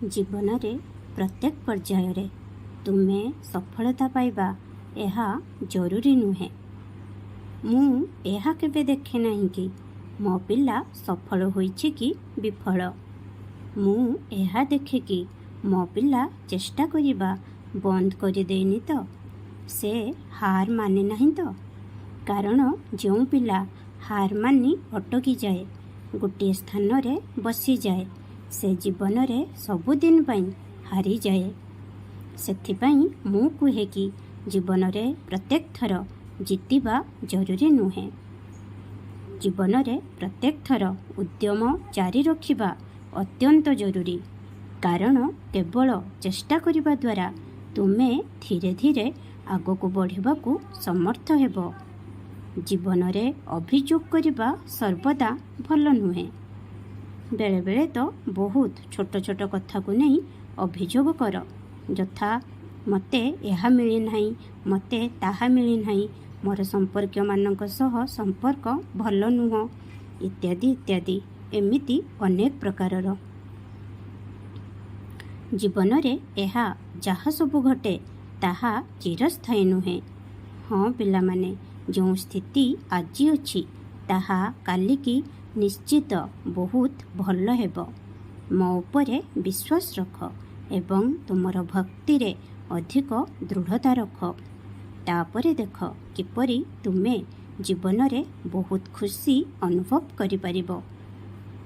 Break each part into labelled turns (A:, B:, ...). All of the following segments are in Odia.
A: ଜୀବନରେ ପ୍ରତ୍ୟେକ ପର୍ଯ୍ୟାୟରେ ତୁମେ ସଫଳତା ପାଇବା, ଏହା ଜରୁରୀ ନୁହେଁ। ମୁଁ ଏହା କେବେ ଦେଖେ ନାହିଁ କି ମୋ ପିଲା ସଫଳ ହୋଇଛି କି ବିଫଳ। ମୁଁ ଏହା ଦେଖେ କି ମୋ ପିଲା ଚେଷ୍ଟା କରିବା ବନ୍ଦ କରିଦେଇନି ତ, ସେ ହାର ମାନେ ନାହିଁ ତ। କାରଣ ଯେଉଁ ପିଲା ହାର ମାନି ଅଟକିଯାଏ, ଗୋଟିଏ ସ୍ଥାନରେ ବସିଯାଏ, ସେ ଜୀବନରେ ସବୁଦିନ ପାଇଁ ହାରିଯାଏ। ସେଥିପାଇଁ ମୁଁ କୁହେ କି ଜୀବନରେ ପ୍ରତ୍ୟେକ ଥର ଜିତିବା ଜରୁରୀ ନୁହେଁ। ଜୀବନରେ ପ୍ରତ୍ୟେକ ଥର ଉଦ୍ୟମ ଜାରି ରଖିବା ଅତ୍ୟନ୍ତ ଜରୁରୀ, କାରଣ କେବଳ ଚେଷ୍ଟା କରିବା ଦ୍ୱାରା ତୁମେ ଧୀରେ ଧୀରେ ଆଗକୁ ବଢ଼ିବାକୁ ସମର୍ଥ ହେବ। ଜୀବନରେ ଅଭିଯୋଗ କରିବା ସର୍ବଦା ଭଲ ନୁହେଁ। ବେଳେବେଳେ ତ ବହୁତ ଛୋଟ ଛୋଟ କଥାକୁ ନେଇ ଅଭିଯୋଗ କର, ଯଥା ମୋତେ ଏହା ମିଳିନାହିଁ, ମୋତେ ତାହା ମିଳିନାହିଁ, ମୋର ସମ୍ପର୍କୀୟମାନଙ୍କ ସହ ସମ୍ପର୍କ ଭଲ ନୁହଁ, ଇତ୍ୟାଦି ଇତ୍ୟାଦି, ଏମିତି ଅନେକ ପ୍ରକାରର। ଜୀବନରେ ଏହା ଯାହା ସବୁ ଘଟେ, ତାହା ଚିରସ୍ଥାୟୀ ନୁହେଁ। ହଁ ପିଲାମାନେ, ଯେଉଁ ସ୍ଥିତି ଆଜି ଅଛି, ତାହା କାଲିକି ନିଶ୍ଚିତ ବହୁତ ଭଲ ହେବ। ମୋ ଉପରେ ବିଶ୍ୱାସ ରଖ ଏବଂ ତୁମର ଭକ୍ତିରେ ଅଧିକ ଦୃଢ଼ତା ରଖ। ତାପରେ ଦେଖ କିପରି ତୁମେ ଜୀବନରେ ବହୁତ ଖୁସି ଅନୁଭବ କରିପାରିବ।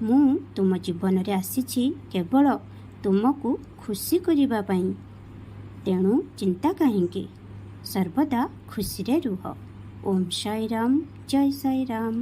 A: ମୁଁ ତୁମ ଜୀବନରେ ଆସିଛି କେବଳ ତୁମକୁ ଖୁସି କରିବା ପାଇଁ। ତେଣୁ ଚିନ୍ତା କାହିଁକି? ସର୍ବଦା ଖୁସିରେ ରୁହ। ଓମ୍ ସାଇରାମ, ଜୟ ସାଇରାମ।